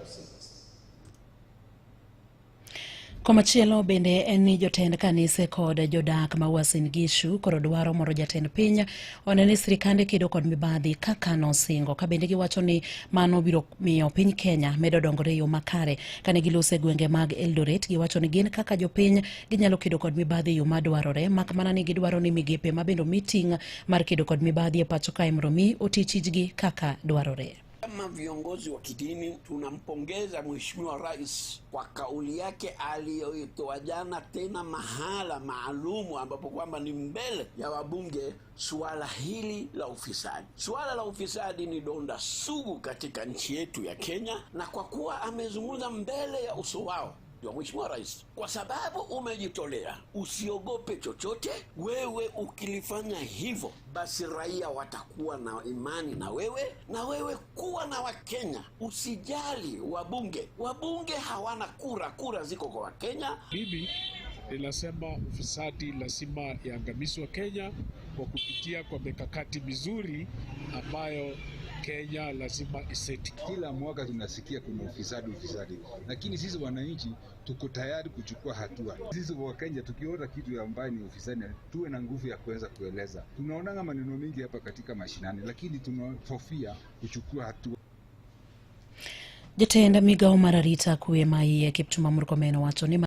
service. Komachielo bende en ni jotend kanise kod jodak ma Uasin Gishu koro dwaro mondo jatend piny one ni sirikande kedo kod mibadhi kaka nosingo. Ka bende giwacho ni mano biro miyo piny Kenya medo dongore e yo makare. Kane giloso e gwenge mag Eldoret, giwacho ni gin kaka jopiny ginyalo kedo kod mibadhi e yo madwarore, mak mana ni gidwaro ni migepe ma bende omi ting' mar kedo kod mibadhi e pacho kae mondo mi oti tijgi kaka dwarore. Kama viongozi wa kidini tunampongeza Mheshimiwa Rais kwa kauli yake aliyoitoa jana, tena mahala maalumu ambapo kwamba ni mbele ya wabunge, suala hili la ufisadi. Suala la ufisadi ni donda sugu katika nchi yetu ya Kenya, na kwa kuwa amezungumza mbele ya uso wao ndio Mheshimiwa Rais, kwa sababu umejitolea, usiogope chochote. Wewe ukilifanya hivyo, basi raia watakuwa na imani na wewe, na wewe kuwa na Wakenya. Usijali wabunge, wabunge hawana kura, kura ziko kwa Wakenya. Mimi ninasema ufisadi lazima iangamizwe Kenya kwa kupitia kwa mikakati mizuri ambayo Kenya lazima iseti. Kila mwaka tunasikia kuna ufisadi, ufisadi, lakini sisi wananchi tuko tayari kuchukua hatua. Sisi Wakenya tukiona kitu ambayo ni ufisadi, tuwe na nguvu ya kuweza kueleza. Tunaonanga maneno mengi hapa katika mashinani, lakini tunahofia kuchukua hatua. Jatend migawo mar arita kwe ma iye Kipchumba Murkomen owacho ni